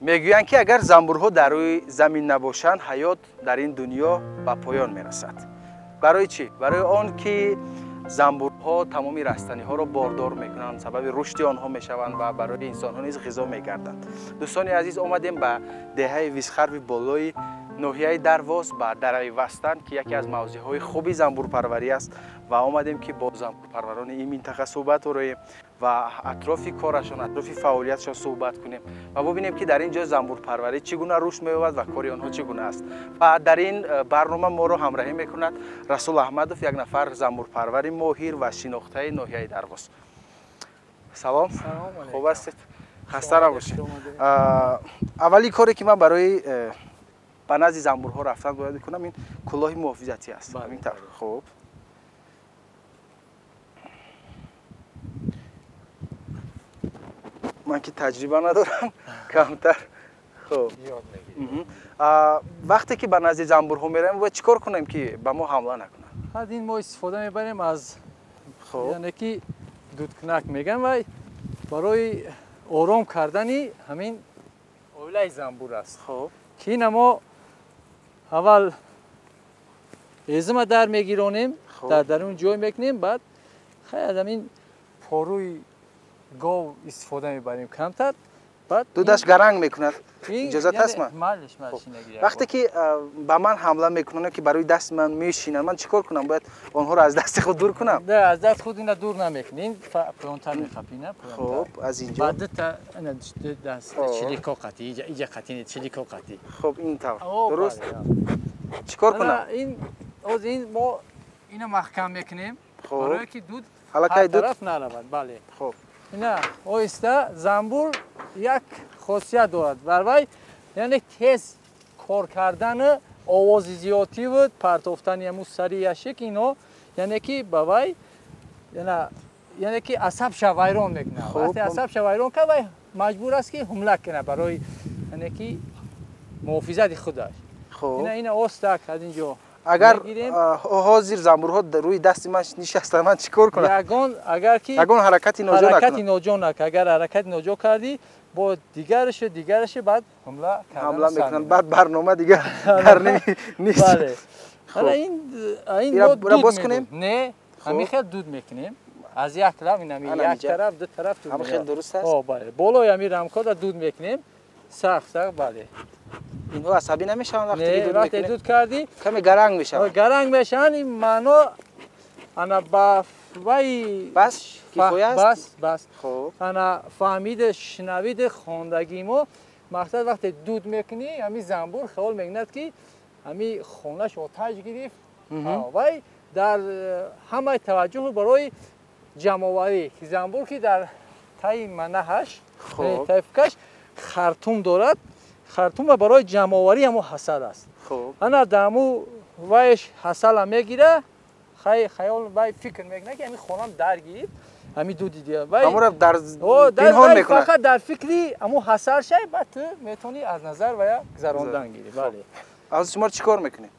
Мегӯянд, ки агар занбурҳо дар рӯи замин набошанд, ҳаёт дар ин дунё ба поён мерасад. Барои чӣ? Барои он ки занбурҳо тамоми растаниҳоро бордор мекунанд, сабаби рушди онҳо мешаванд ва барои инсонҳо низ ғизо мегарданд. Дӯстони азиз, омадем ба деҳаи Висхарви болои ноҳияи Дарвоз, ба дараи Вастан, ки яке аз мавзеъҳои хуби занбурпарварӣ аст, ва омадем, ки бо занбурпарварони ин минтақа суҳбат ороем ва атрофи корашон, атрофи фаъолиятшон суҳбат кунем ва бубинем, ки дар ин ҷо занбурпарварӣ чӣ гуна рушд меёбад ва кори онҳо чӣ гуна аст. Ва дар ин барнома моро ҳамроҳӣ мекунад Расул Аҳмадов, як нафар занбурпарвари моҳир ва шинохтаи ноҳияи Дарвоз. Салом, хуб ҳастед? Хаста набошед. Аввали коре, ки ман барои ба назди занбурҳо рафтан бояд бикунам, ин кулоҳи муҳофизатӣ аст. Ҳамин тавр? Хуб, ман ки таҷриба надорам камтар. Хуб, вақте ки ба назди занбурҳо меравем, бояд чӣ кор кунем, ки ба мо ҳамла накунанд? Ҳад ин мо истифода мебарем аз, яъне ки дудкунак мегӯям, вай барои ором кардани ҳамин оилаи занбур аст. Хуб, ки ина мо аввал ҳезима дар мегиронем, дар дарун ҷой мекунем, баъд хай аз ҳамин поруи гов истифода мебарем камтар. Баъд дудаш гаранг мекунад. Иҷозат ҳаст? Ман малиш малиш. Вақте ки ба ман ҳамла мекунанд, ки барои дасти ман мешинанд, ман чӣ кор кунам? Бояд онҳоро аз дасти худ дур кунам? Не, аз дасти худ ина дур намекунӣ, поёнтар мехапӣ, на? Хуб, аз инҷо баъд дута ина даст чилико қатӣ, иҷа иҷа қатӣ, чилико қатӣ. Хуб, ин тавр дуруст. Чӣ кор кунам? Ин оз ин мо ина маҳкам мекунем, барое ки дуд ҳар тараф наравад. Бале. Хуб, ина оҳиста. Занбур як хосият дорад бар вай, яъне тез кор кардану овози зиёдтиву партофтани ҳамун сари яшик, ино яъне ки ба вай, яъне ки асабша вайрон мекунад. Вақте асабша вайрон кард, вай маҷбур аст, ки ҳумла кунад барои, яъне ки, муҳофизати худаш. Ина остак аз ин ҷо. Агар ҳозир занбурҳо рӯи дасти ман нишастанд, ман чӣ кор кунам? Ягон, агар ки ягон ҳаракати ноҷо накунам. Ҳаракати ноҷо накун. Агар ҳаракати ноҷо кардӣ, бо дигараш баъд ҳамла ҳамла мекунанд, баъд барнома дигар дар нест. Бале. Ҳала ин мо дуд боз кунем? Не, ҳамин хел дуд мекунем. Аз як тараф, ин ҳамин як тараф, ду тараф дуд. Ҳамин хел дуруст аст? О, бале. Болои ҳамин рамкода дуд мекунем. Сахт сахт, бале. Инҳо асабӣ намешаванд вақте ки дуд мекунем? Вақте дуд кардӣ, каме гаранг мешаванд. Гаранг мешаванд, ин маъно ана ба вай бас кифоя аст? Бас, бас. Хуб. Ана фаҳмида, шунавида, хондагии мо мақсад, вақте дуд мекунӣ, ҳамин занбур хаёл мекунад, ки ҳамин хонаш оташ гирифт. Вай дар ҳамаи таваҷҷӯҳ барои ҷамъоварӣ, ки занбур ки дар таи манаҳаш, таи фукаш хартум дорад, хартума барои ҷамъоварӣ ҳамо ҳасал аст. Ана дар ҳаму вайш ҳасала мегира, хаёл вай фикр мекунад, ки ҳамин хонам дар гирифт, ҳамин дуди дигар. Ҳамонро дар пинҳон мекунад. Фақат дар фикри ҳамун ҳасал шай, баъд ту метавонӣ аз назар вая гузарондан гирӣ. Бале. Аз шумо чӣ кор мекунед?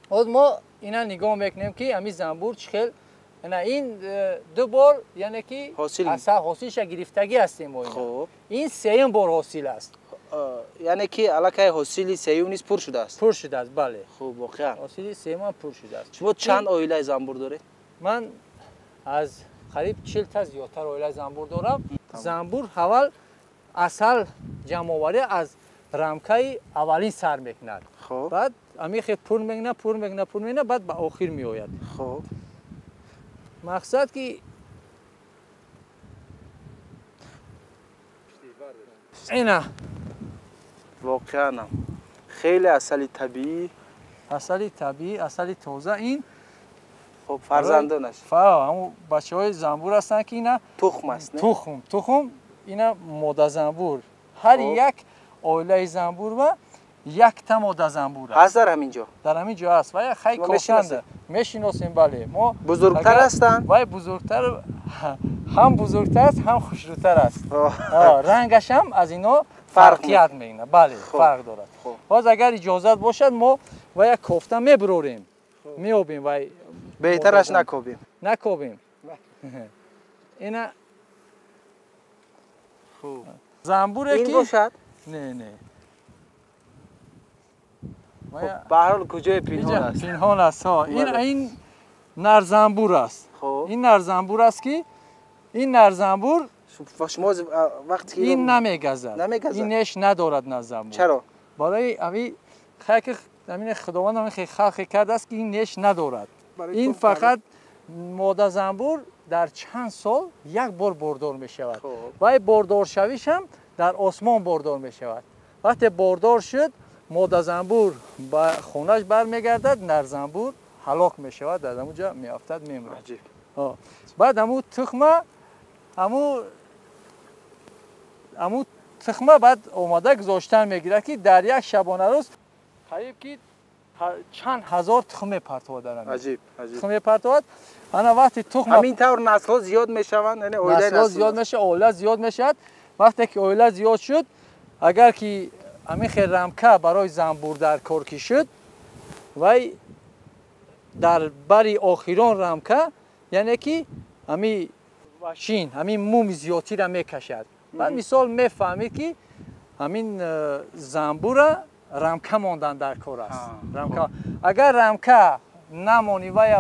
Ҳоз мо ина нигоҳ мекунем, ки ҳамин занбур чӣ хел ина ин ду бор, яъне ки ҳосилша гирифтагӣ ҳастем мо. Ин сеюм бор ҳосил аст. Яъне ки аллакай ҳосили сеюм низ пур шудааст? Пур шудааст, бале. Хуб, воқеан ҳосили сеюмам пур шудааст. Шумо чанд оилаи занбур доред? Ман аз қариб 40 та зиёдтар оилаи занбур дорам. Занбур аввал асал ҷамъоварӣ аз рамкаи аввалин сар мекунад, баъд ҳамин хел пур мекунад, пур мекунад, пур мекунад, баъд ба охир меояд. Хуб, мақсад ки ина воқеанам хеле асали табиӣ. Асали табиӣ, асали тоза ин. Хуб, фарзандонаш? Ҳамун бачаҳои занбур ҳастанд, ки ина тухм аст, не? Тухм, тухм, ина модазанбур. Ҳар як оилаи занбур ва якта модазанбур аст. Ҳаст дар ҳамин ҷо? Дар ҳамин ҷо аст. Вай хай кошанда. Мешиносем, бале. Мо бузургтар ҳастанд? Вай бузургтар, ҳам бузургтар аст, ҳам хушрӯтар аст. Рангаш ҳам аз ино фарқият мекунад. Бале, фарқ дорад. Боз агар иҷозат бошад, мо вай як кофта мебурорем. Меобем вай. Беҳтараш накобем. Накобем. Ина занбуре ки ин бошад? Не, не. Ба ҳар ҳол куҷое пинҳон аст? Пинҳон аст. Ин нарзанбур аст. Ин нарзанбур аст ки ин нарзанбур шумо вақте ки ин намегазад. Ин неш надорад нарзанбур. Чаро? Барои ҳамин хайки ҳамин Худованд ҳамин халқе кардааст ки ин неш надорад. Ин фақат модазанбур дар чанд сол як бор бордор мешавад. Ва бордоршавиш ҳам дар осмон бордор мешавад. Вақте бордор шуд, модазанбур ба хонаш бармегардад, нарзанбур ҳалок мешавад, дар ҳамон ҷо меафтад, мемирад. Баъд ҳамун тухма ҳамун тухма баъд омада гузоштан мегирад ки дар як шабонарӯз қариб ки чанд ҳазор тухм мепартовад. Тухм мепартовад. Ана вақти тухм ҳамин тавр наслҳо зиёд мешаванд, яъне наслҳо зиёд мешавад, оила зиёд мешавад. Вақте ки оила зиёд шуд, агар ки ҳамин хел рамка барои занбур дар кор ки шуд, вай дар бари охирон рамка, яъне ки ҳамин вашин, ҳамин муми зиёдтира мекашад. Баъд мисол мефаҳмид ки ҳамин занбура рамка мондан дар кор аст. Рамка. Агар рамка намонӣ вай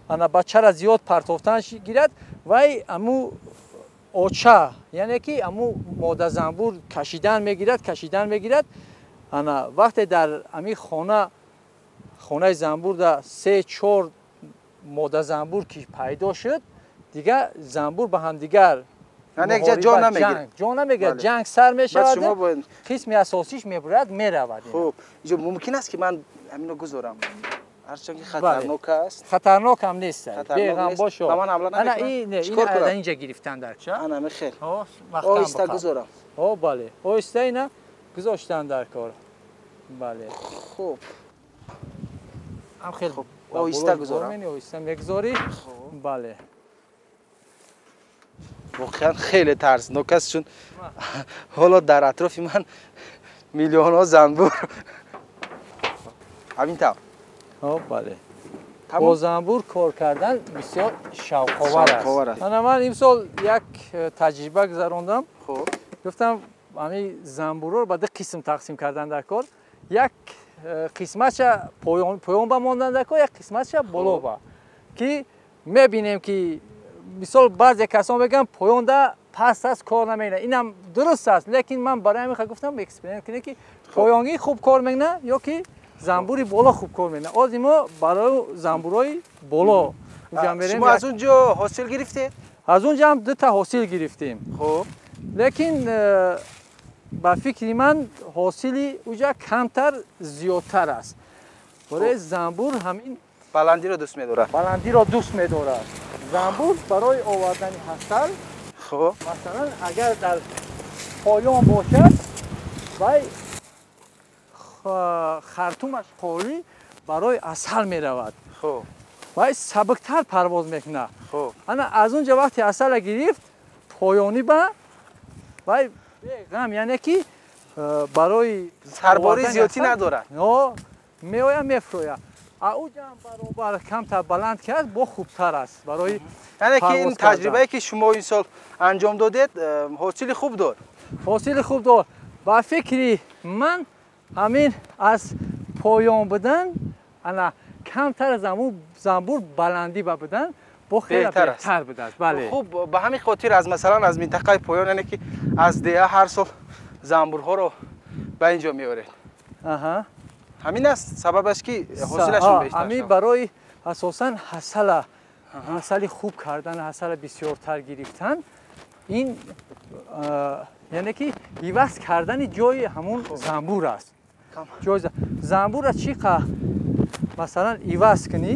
ана бачара зиёд партофтан гирад, вай аму оча, яъне ки аму модазанбур кашидан мегирад, кашидан мегирад. Ана вақте дар ҳамин хона, хонаи занбурда 3-4 модазанбур ки пайдо шуд, дигар занбур ба ҳамдигар ҷо намегирад, ҷо намегирад, ҷанг сар мешавад, қисми асосиш мебурад, меравад. Хуб, инҷо мумкин аст ки ман ҳаминро гузорам? Ҳарчанд ки хатарнок аст. Хатарнок ҳам нест. Беғам бошо. Ба ман ҳамла намекунад? Чикор кунам? Инҷа гирифтан дар. Ана мехел. Оҳиста гузорам. О, бале. Оҳиста ина гузоштан дар кор. Бале. Хуб. Ҳам хел оҳиста гузорам. Оҳиста мегузорӣ. Бале. Воқеан хеле тарснок аст, чун ҳоло дар атрофи ман миллионҳо занбур. Ҳамин тавр. Бале. Бо занбур кор кардан бисёр шавқовар аст. Ана ман имсол як таҷриба гузарондам. Гуфтам ҳамин занбурро ба ду қисм тақсим кардан дар кор. Як қисматша поён ба мондан дар кор, як қисматша боло ба. Ки мебинем ки мисол баъзе касон мегӯянд поёнда паст аст, кор намекунад. Инам дуруст аст, лекин ман барои ҳамин гуфтам эксперимент кунем ки поёнгӣ хуб кор мекунад ё ки занбури боло хуб кор мекунад. Ози мо барои занбурҳои боло уҷа мерем. Шумо аз он ҷо ҳосил гирифтед? Аз он ҷо ҳам дута ҳосил гирифтем. Хуб. Лекин ба фикри ман ҳосили уҷа камтар зиёдтар аст. Барои занбур ҳамин баландиро дӯст медорад. Баландиро дӯст медорад. Занбур барои овардани ҳасал, хуб, масалан агар дар поён бошад, вай хартумаш холӣ барои асал меравад. Хуб. Вай сабуктар парвоз мекунад. Хуб. Ана аз он ҷо вақте асала гирифт, поёнӣ ба вай беғам, яъне ки барои сарборӣ зиёдтӣ надорад. Меояд, мефурӯяд. Уҷам баробар камтар баланд ки аст, бо хубтар аст барои яъне ки ин таҷрибае ки шумо ин сол анҷом додед, ҳосили хуб дод. Ҳосили хуб дод. Ба фикри ман ҳамин аз поён будан, ана камтар аз ҳамун занбур баландӣ ба будан, бо хеле беҳтар будааст. Бале. Хуб, ба ҳамин хотир аз масалан аз минтақаи поён, яъне ки аз деҳа ҳар сол занбурҳоро ба ин ҷо меоред. Аҳа. Ҳамин аст сабабаш ки ҳосилашон бештар шуд. Ҳамин барои асосан ҳасала, ҳасали хуб кардан, ҳасала бисёртар гирифтан, ин яъне ки иваз кардани ҷои ҳамун занбур аст. Ҷои занбурро чӣ қадр масалан иваз кунӣ,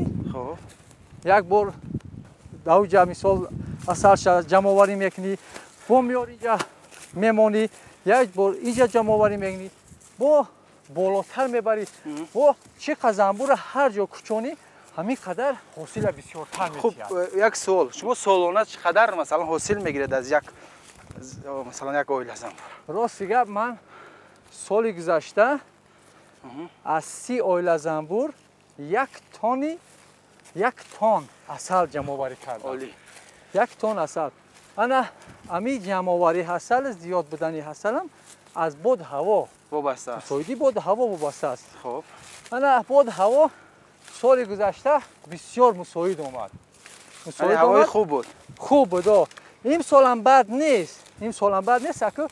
як бор дар мисол асалша ҷамъоварӣ мекунӣ, бо меёр инҷа мемонӣ, як бор инҷа ҷамъоварӣ мекунӣ, бо болотар мебарӣ, бо чӣ қадр занбурро ҳар ҷо кӯчонӣ, ҳамин қадар ҳосила бисёртар мешавад. Хуб, як суол, шумо солона чӣ қадар масалан ҳосил мегиред аз як масалан як оила занбур? Рости гап, ман соли гузашта аз 30 оила занбур 1 тон асал ҷамъоварӣ кардам. Олӣ. 1 тон асал. Ана ҳамин ҷамъоварии ҳасал, зиёд будани ҳасалам аз бод ҳаво вобаста аст. Мусоиди бод ҳаво вобаста аст. Хуб. Ана бод ҳаво соли гузашта бисёр мусоид омад. Мусоид ҳавои хуб буд. Хуб буд. Имсолам бад нест. Имсолам бад нест. Аку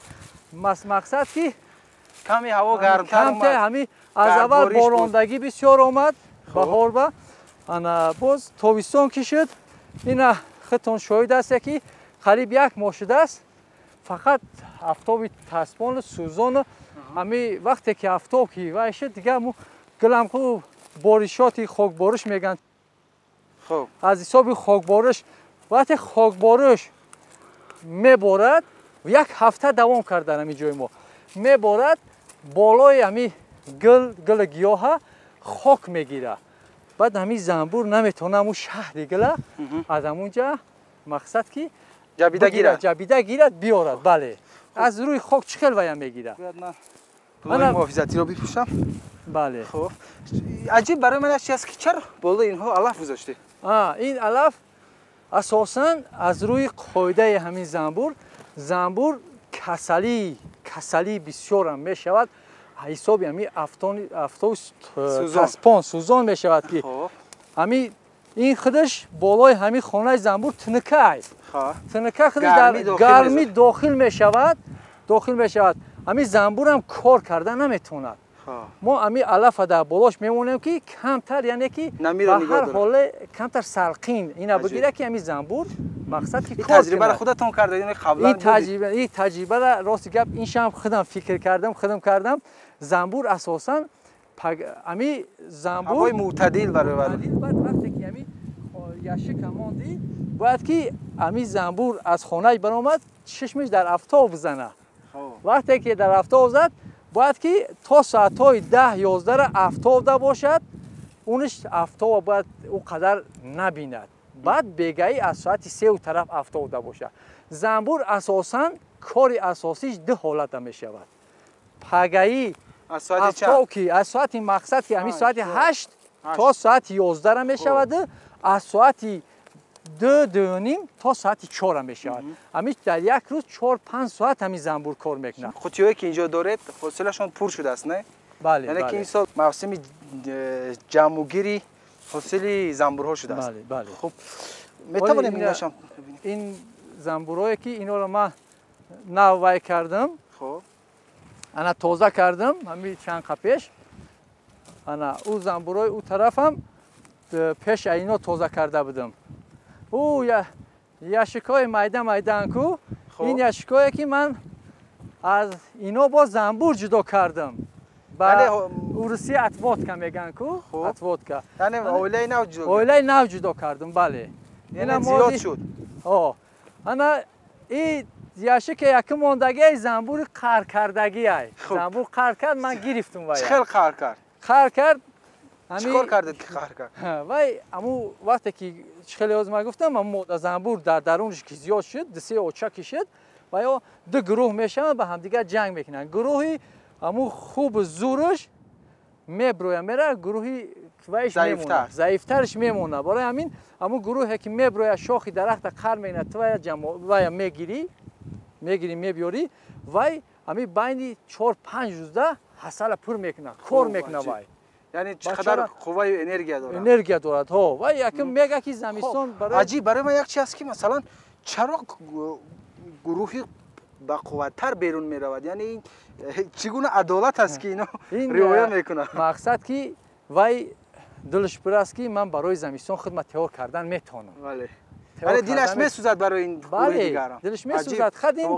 мақсад ки ками ҳаво гармтар омад. Ҳами аз аввал борондагӣ бисёр омад баҳор ба. Ана боз тобистон ки шуд, ина худтон шоҳид ҳастед ки қариб як моҳ шудааст. Фақат афтоби таспону сӯзону ҳами вақте ки афтоб ки вай шуд, дигар мо гулам хуб боришоти хокбориш мегӯянд. Аз ҳисоби хокбориш вақте хокбориш меборад, як ҳафта давом кард дар ҳамин ҷои мо. Меборад, болои ҳамин гули гиёҳа хок мегирад. Баъд ҳамин занбур наметавонад ҳамун шаҳди гула аз ҳамунҷа мақсад ки ҷабида гирад. Ҷабида гирад, биёрад, бале. Аз рӯи хок чӣ хел вая мегирад? Ман муҳофизатиро бипӯшам. Бале. Хуб. Аҷиб барои ман чи аст ки чаро болои инҳо алаф гузоштед? Ин алаф асосан аз рӯи қоидаи ҳамин занбур, занбур касалии бисёрам мешавад. Ҳисоби ҳамин афтоби таспон сӯзон мешавад ки ҳамин ин худаш болои ҳамин хонаи занбур тунука аст. Тунука худаш дар гармӣ дохил мешавад, дохил мешавад. Ҳамин занбурам кор карда наметавонад. Мо ҳамин алафа дар болош мемонем ки камтар, яъне ки ба ҳар ҳоле камтар салқин ина бигирад ки ҳамин занбур мақсад ки кор таҷрибаро худатон кардед, ин қаблан ин таҷрибаро рости гап ин шам худам фикр кардам, худам кардам. Занбур асосан ҳамин занбур ҳавои мӯътадил барои баъд вақте ки ҳамин яшика монди, бояд ки ҳамин занбур аз хонааш баромад, чишмиш дар афтоб бизанад. Вақте ки дар афтоб зад, бояд ки то соатҳои 10-11 афтобда бошад, униш афтоба бояд ӯ қадар набинад. Баъд бегаӣ аз соати 3 тараф афтобда бошад. Занбур асосан кори асосиш ду ҳолата мешавад. Пагаӣ афтоб ки аз соати мақсад ки ҳамин соати 8 то соати 11 мешавад, аз соати 2-2:30 то соати 4 мешавад. Ҳамин дар як рӯз 4-5 соат ҳамин занбур кор мекунад. Қутиҳое ки инҷо доред, ҳосилашон пур шудааст, не? Бале. Яъне ки ин сол мавсими ҷамъугири ҳосили занбурҳо шудааст. Бале, бале. Хуб, метавонем инашам бибинем? Ин занбурҳое ки инҳоро ман нав вай кардам, хуб, ана тоза кардам ҳамин чанд қа пеш. Ана ӯ занбурҳои ӯ тарафам пеш ино тоза карда будам. Ӯ яшикҳои майда майдаан ку, ин яшикҳое ки ман аз ино боз занбур ҷудо кардам. Ба урусӣ отводка мегӯянд ку, отводка. Яъне оилаи нав ҷудо. Оилаи нав ҷудо кардам, бале. Яъне зиёд шуд. Ана ин яшике якум мондагиай занбури қаркардагиай. Занбур қар кард, ман гирифтум вай. Чӣ хел қар кард? Қар кард. Чӣ кор кардед ки қар кард? Вай аму вақте ки чӣ хеле ҳозир ман гуфтам, аму мода занбур дар дарунаш ки зиёд шуд, ду-се оча кишид, ва ё ду гурӯҳ мешаванд, ба ҳамдигар ҷанг мекунанд. Гурӯҳи аму хуб зӯраш меброяд, меравад, гурӯҳи вайш мемонад, заифтараш мемонад. Барои ҳамин аму гурӯҳе ки меброяд, шохи дарахта қар мекунад, ту вая мегирӣ, мебиёрӣ, вай ҳамин байни 4-5 рӯзда ҳасала пур мекунад, кор мекунад вай. Яъне чӣ қадар қувваю энергия дорад? Энергия дорад, ҳо. Вай якм мега ки замистон барои аҷиб барои ман як чи аст ки масалан чаро гурӯҳи бақувваттар берун меравад? Яъне ин чӣ гуна адолат аст ки ино риоя мекунад? Мақсад ки вай дилаш пур аст ки ман барои замистон хидмат тайёр кардан метавонам. Бале. Яъне дилаш месӯзад барои ин гурӯҳи дигарам. Дилаш месӯзад. Хад ин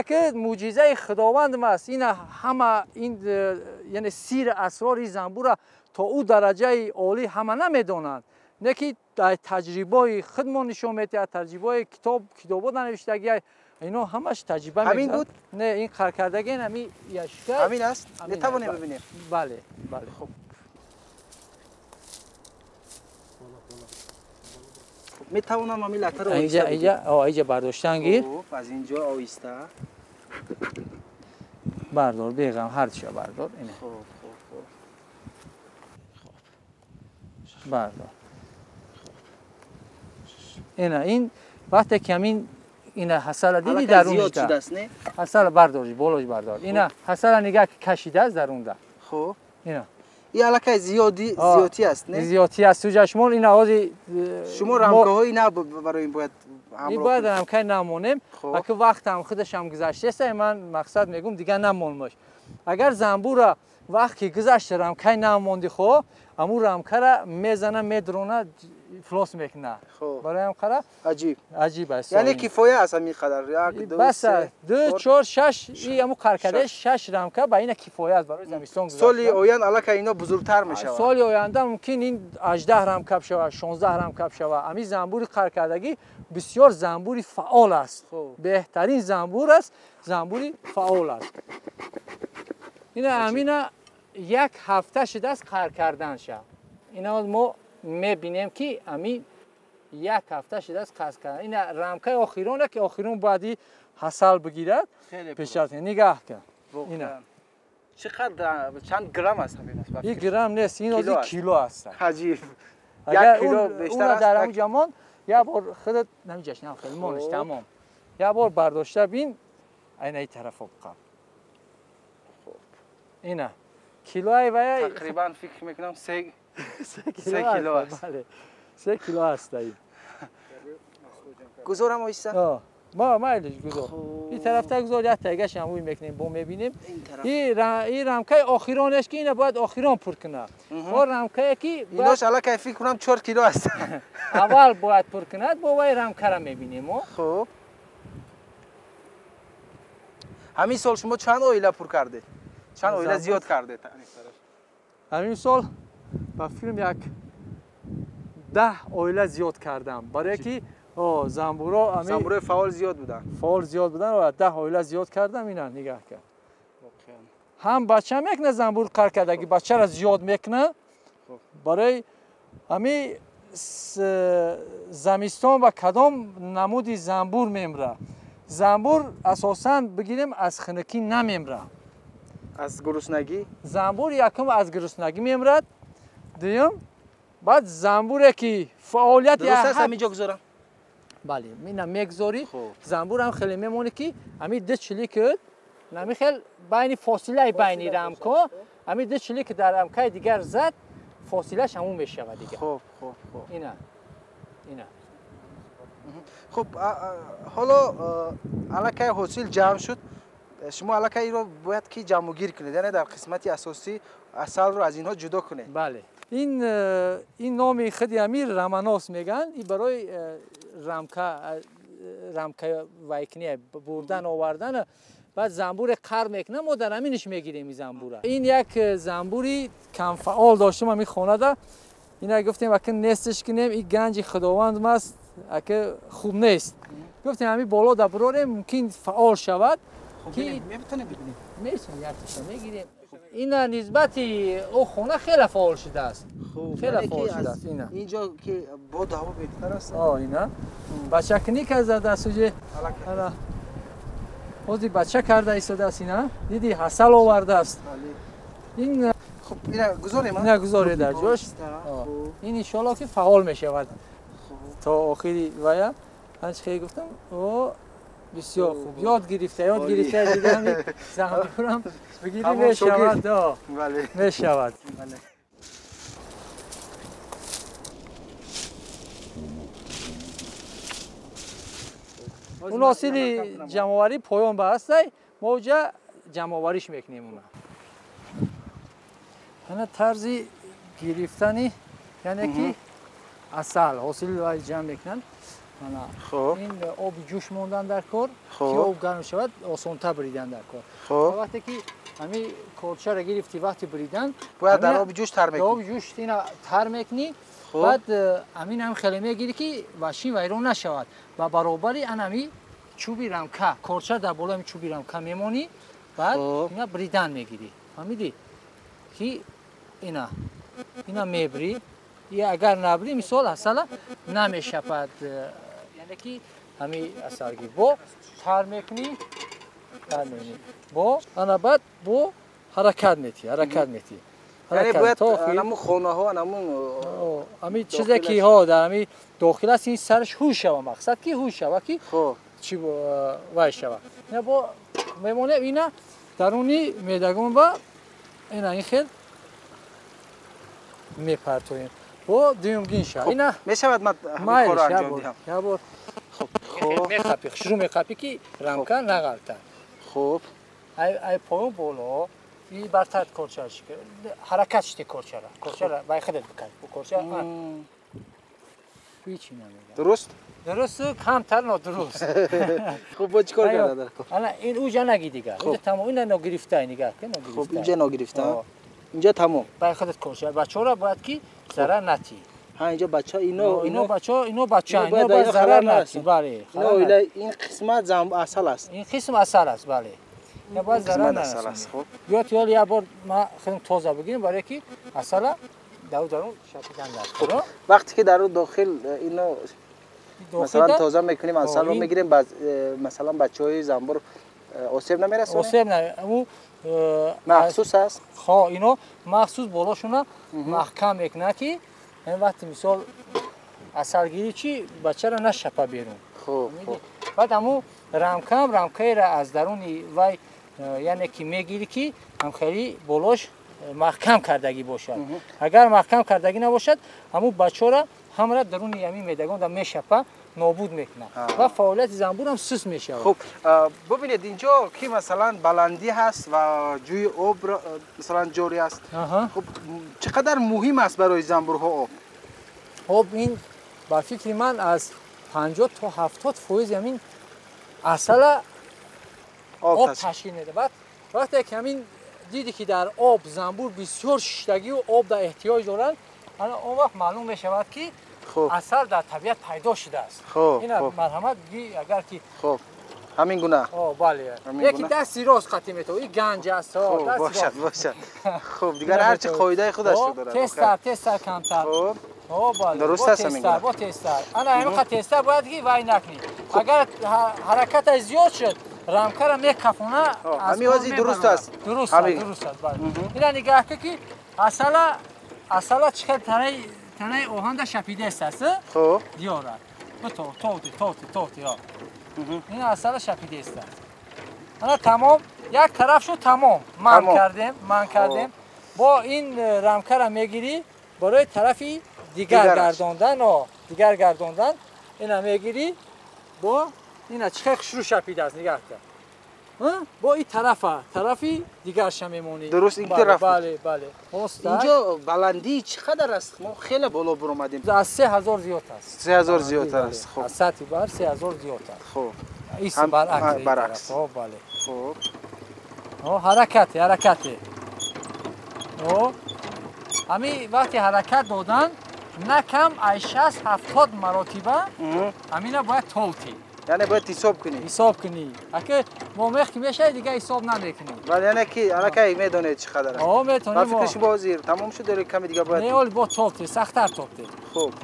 ки мӯъҷизаи Худованд аст. Ин ҳама ин яъне сири асрори занбура то ӯ дараҷаи олӣ ҳама намедонанд. Не ки таҷрибаи худмон нишон медиҳад, таҷрибаи китобо нанавиштагӣ, ино ҳамаш таҷриба мегузарад. Ҳамин буд? Не, ин қаркардагӣ ҳамин яшика. Ҳамин аст? Метавонем бибинем? Бале, бале. Хуб. Метавонам ҳамин латтаро оҳиста инҷа бардоштан гир. Хуб, аз инҷо оҳиста. Бардор, беғам, ҳар чиша бардор. Ине. Хуб, хуб, хуб. Бардор. Ина ин вақте ки ҳамин ина ҳасала диди дарунда. Ҳасала бардориш, болош бардор. Ина ҳасала нигаҳ ки кашидааст дарунда. Хуб. Ина. Ин аллакай зиёдтӣ аст, не? Зиёдтӣ аст. Суҷашмон ин овози шумо рамкаҳои нав барои ин бояд ин бояд рамкаи намонем. Аки вақтам худашам гузаштааст, ман мақсад мегӯм дигар намонмаш. Агар занбура вақт ки гузашта рамкаи намонди хо, аму рамкара мезана, медрона, флос мекуна. Барои ҳам қара аҷиб. Аҷиб аст. Яъне кифоя аст ҳамин қадар. 1 2 3 2 4 6 и аму қаркаде 6 рамка ба ина кифоя аст барои замистон гузашта. Соли оянда аллакай ино бузургтар мешавад. Соли оянда мумкин ин 18 рамка шавад, 16 рамка шавад. Ҳамин занбури қаркардагӣ бисёр занбури фаъол аст. Беҳтарин занбур аст, занбури фаъол аст. Ина ҳамина як ҳафта шудааст қар карданша. Ина мо мебинем ки ҳамин як ҳафта шудааст қар кардан. Ина рамкаи охирона ки охирон бояд ҳасал бигирад, пешат нигаҳ кун. Ина чӣ қадр чанд грамм аст ҳамин аст? Ин грамм нест, ин ози кило аст. Аҷиб. Як кило бештар аст. Дар ҳамон ҷамон як бор худат намиҷаш нам хеле мониш тамом. Як бор бардошта бин, айна ин тарафо қаб. Ина килои вай тақрибан фикр мекунам 3 кило аст. Бале. 3 кило аст ин. Гузорам оҳиста? Ма майлиш гузор. Ин тарафта гузор, як тайгаш ҳам ӯй мекунем, бо мебинем. Ин рамкаи охиронеш ки ина бояд охирон пур кунад. Мо рамкае ки инош аллакай фикр кунам 4 кило аст. Аввал бояд пур кунад, бо вай рамкара мебинем мо. Хуб. Ҳамин сол шумо чанд оила пур кардед? Чанд оила зиёд кардед? Ҳамин сол ба филм як 10 оила зиёд кардам. Барое ки занбуро занбурои фаъол зиёд буданд. Фаъол зиёд буданд ва 10 оила зиёд кардам. Ина нигаҳ кард. Ҳам бача мекунад занбур қар кардаги, бачаро зиёд мекунад. Барои ҳамин замистон ба кадом намуди занбур мемра? Занбур асосан бигирем аз хунукӣ намемра. Аз гуруснагӣ? Занбур якум аз гуруснагӣ мемрад, дуюм баъд занбуре ки фаъолият дуруст аст ҳамин ҷо гузорам? Бале, ина мегузорӣ, занбур ҳам хеле мемонӣ ки ҳамин ду чилик ҳамин хел байни фосилаи байни рамко, ҳамин ду чилик дар рамкаи дигар зад, фосилааш ҳамун мешавад дигар. Хуб, хуб, хуб. Ина. Ина. Хуб, ҳоло аллакай ҳосил ҷамъ шуд. Шумо аллакай инро бояд ки ҷамъгир кунед, яъне дар қисмати асосӣ асалро аз инҳо ҷудо кунед. Бале. Ин номи худи амир раманос мегӯянд. Ин барои рамка вайкния бурдан овардан. Баъд занбуре қар мекунад, мо дар ҳаминаш мегирем ин занбура. Ин як занбури камфаъол доштем ҳамин хонада. Ина гуфтем ака нестش кунем, ин ганҷи худованд аст, ака хуб нест. Гуфтем ҳамин боло да бурорем, мумкин фаъол шавад. Ки метавонем бибинем? Метавонем, якташа мегирем. Ина нисбати о хона хеле фаъол шудааст. Хеле фаъол шудааст ина. Инҷо ки бод ҳаво беҳтар аст. Ина. Бачакунӣ кардааст уже. Ана. Ҳозир бача карда истодааст ина. Диди ҳасал овардааст. Ин хуб ина гузорем, ина гузоред дар ҷош. Ин иншоалло ки фаъол мешавад. То охири вая. Ман чӣ хеле гуфтам? О бисёр хуб. Ёд гирифта, ёд гирифта дигар ҳамин занбурам бигирӣ мешавад. Мешавад. Он ҳосили ҷамъоварӣ поён ба ҳастай, мо уҷа ҷамъовариш мекунем уна. Ана тарзи гирифтани, яъне ки асал ҳосили вай ҷамъ мекунанд. Ин оби ҷӯш мондан дар кор, ки об гарм шавад, осонтар бридан дар кор. Вақте ки ҳамин корчаро гирифтӣ, вақти бридан бояд дар оби ҷӯш тар мекунӣ. Оби ҷӯш ина тар мекунӣ, баъд ҳамин ҳам хеле мегирӣ ки вашин вайрон нашавад. Ба баробари ан ҳамин чӯби рамка, корча дар болои ҳамин чӯби рамка мемонӣ, баъд ина бридан мегирӣ. Фаҳмидӣ? Ки ина мебрӣ, агар набрӣ, мисол асала намешапад. Яъне ки ҳамин асалги бо тар мекунӣ, тар мекунӣ. Бо ана баъд бо ҳаракат метӣ, ҳаракат метӣ. Яъне бояд ҳамун хонаҳо, ҳамун ҳамин чизе ки ҳо дар ҳамин дохил аст, ин сараш ҳуш шава, мақсад ки ҳуш шава, ки чӣ вай шава. Ина бо мемонем ина даруни медагон ба ина ин хел мепартоем. Бо дуюмгинша. Ина мешавад ман ҳамин корро анҷом диҳам. Як бор. Хуб. Меқапӣ, шурӯъ меқапӣ ки рамка нағалтад. Хуб. Ай поён боло и бартар корча ҳаракат шити корчара. Корчара бай худат бикан. Корча ҳеч намегам. Дуруст? Дуруст, камтар нодуруст. Хуб, бо чӣ кор карда дар кор? Ана ин уҷа наги дигар. Инҷа тамом, ина ногирифта нигар ки ногирифта. Хуб, инҷа ногирифта. Инҷа тамом. Бай худат корча. Бачаҳоро бояд ки зарар натӣ. Ҳа, инҷа бача ино ино бача ино бача ино бояд зарар натӣ. Бале. Ино ила ин қисмат зам асал аст. Ин қисм асал аст, бале. Я бояд зарар нарасонӣ. Биёд ёл як бор ма худам тоза бигирем барои ки асала дарун шапидан дар. Вақте ки дару дохил ино масалан тоза мекунем, асалро мегирем, масалан бачаҳои занбур осеб намерасонад? Осеб на, ӯ махсус аст? Хо, ино махсус болошуна маҳкам мекунад ки ин вақти мисол асалгирӣ чи бачаро нашапа берун. Хуб. Баъд ҳамун рамкам рамкаеро аз даруни вай яъне ки мегирӣ ки ҳамхелӣ болош маҳкам кардагӣ бошад. Агар маҳкам кардагӣ набошад, ҳамун бачаро ҳамра даруни ҳамин медагонда мешапа, нобуд мекунад ва фаъолияти занбур ҳам суст мешавад. Хуб, бубинед инҷо ки масалан баландӣ ҳаст ва ҷӯи об масалан ҷорӣ аст. Хуб, чӣ қадар муҳим аст барои занбурҳо об? Об ин ба фикри ман аз 50 то 70% ҳамин асала об ташкил медиҳад. Баъд вақте ки ҳамин диди ки дар об занбур бисёр шиштагию об дар эҳтиёҷ доранд, ана он вақт маълум мешавад ки асал дар табиат пайдо шудааст. Ина марҳамат агар ки хуб ҳамин гуна. Бале. Яки дасти рост қатъи метавон. Ин ганҷ аст. Бошад, бошад. Хуб, дигар ҳарчи қоидаи худашро дорад. Тезтар, тезтар, камтар. Хуб. Бале. Дуруст аст ҳамин гуна. Бо тезтар. Ана ҳамин қад тезтар бояд ки вай накунӣ. Агар ҳаракаташ зиёд шуд, рамкаро мекафона. Ҳамин ҳозир дуруст аст. Дуруст аст, дуруст аст, бале. Ина нигаҳ кун ки асала чӣ хел танаи оҳанда шапидааст, аст? Хуб. Диёрад. Бито, тоти, тоти, тоти, ҳо. Ин асала шапидааст. Ана тамом, як тараф шуд тамом. Ман кардем, ман кардем. Бо ин рамкаро мегирӣ барои тарафи дигар гардондан, дигар гардондан. Ина мегирӣ бо ина чӣ хел хушрӯ шапидааст, нигаҳ кун. Бо ин тарафа, тарафи дигарша мемонӣ. Дуруст, ин тараф. Бале, бале. Инҷо баландӣ чӣ қадар аст? Мо хеле боло буромадем. Аз 3000 зиёд аст. 3000 зиёдтар аст. Хуб. Аз сатҳи баҳр 3000 зиёд аст. Хуб. Ис баръакс. Баръакс. Хуб, бале. Хуб. Ҳаракате, ҳаракате. Ҳамин вақти ҳаракат додан на кам аз 60-70 маротиба ҳамина бояд толтӣ. Яъне бояд ҳисоб кунӣ. Ҳисоб кунӣ. Аки мо мех ки мешавад дигар ҳисоб намекунӣ. Бале, яъне ки аллакай медонед чӣ қадар аст. О, метонем. Ба фикри шумо ҳозир тамом шуд ё каме дигар бояд? Не, ҳол бо толте, сахттар толте. Хуб.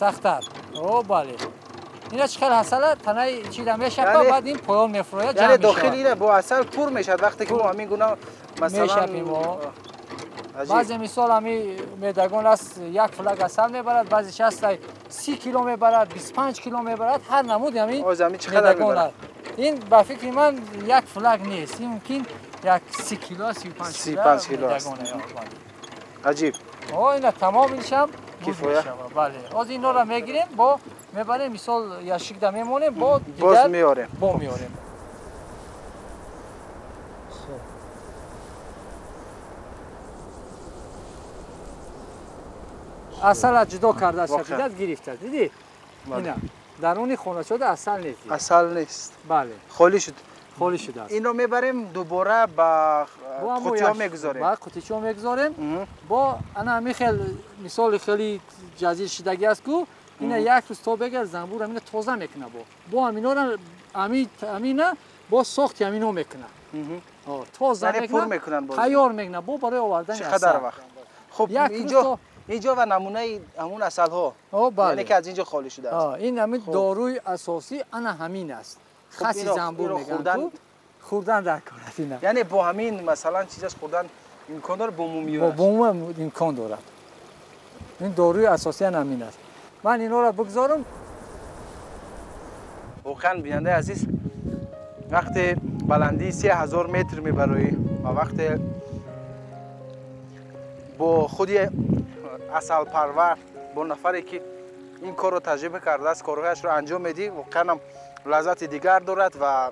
Сахттар. О, бале. Ина чӣ хел асала танаи чида мешавад, баъд ин поён мефурояд, ҷамъ мешавад. Яъне дохили ина бо асал пур мешавад вақте ки мо ҳамин гуна масалан мешавем. Баъзе мисол ҳами медагон аст, як флаг асал мебарад, баъзеш аст 30 кило мебарад, 25 кило мебарад, ҳар намуди ҳамин медагон аст. Ин ба фикри ман як флаг нест, ин мумкин як 30 кило, 35 кило аст. Аҷиб. Ина тамом иншам кифоя. Бале. Ҳозир инҳоро мегирем, бо мебарем, мисол яшикда мемонем, бо боз меорем. Бо меорем. Асала ҷудо карда шапидааст, гирифтааст. Дидӣ? Ина даруни хоначода асал нест. Асал нест. Бале. Холӣ шуд. Холӣ шудааст. Инро мебарем дубора ба қутиҳо мегузорем. Ба қутичаҳо мегузорем. Бо ана ҳамин хел мисоли хеле ҷазир шидагӣ аст ку ина як рӯз то бегар занбур ҳамина тоза мекунад бо. Бо ҳаминора ҳамина бо сохти ҳамино мекунад. Тоза мекунад, тайёр мекунад бо барои овардани асал. Чӣ қадар вақт? Хуб, инҷо инҷо ва намунаи ҳамун асалҳо. Яъне ки аз инҷо холӣ шудааст. Ин ҳамин доруи асосӣ ана ҳамин аст. Хаси занбур мегӯянд. Хӯрдан дар кор аст ина. Яъне бо ҳамин масалан чизаш хӯрдан имкон дорад, бо мумиёаш? Бо мумиё имкон дорад. Ин доруи асосӣ ана ҳамин аст. Ман инҳоро бигзорам. Воқеан бинандаи азиз, вақте баландии 3000 метр мебароӣ ва вақте бо худи Асалпарвар, бо нафаре ки ин корро таҷриба кардааст, корҳояшро анҷом медиҳӣ, воқеан ҳам лаззати дигар дорад. Ва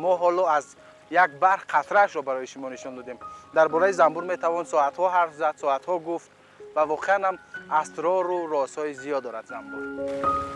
мо ҳоло аз як барг қатраашро барои шумо нишон додем. Дар бораи занбур метавон соатҳо ҳарф зад, соатҳо гуфт ва воқеан ҳам асрору розҳои зиёд дорад занбур.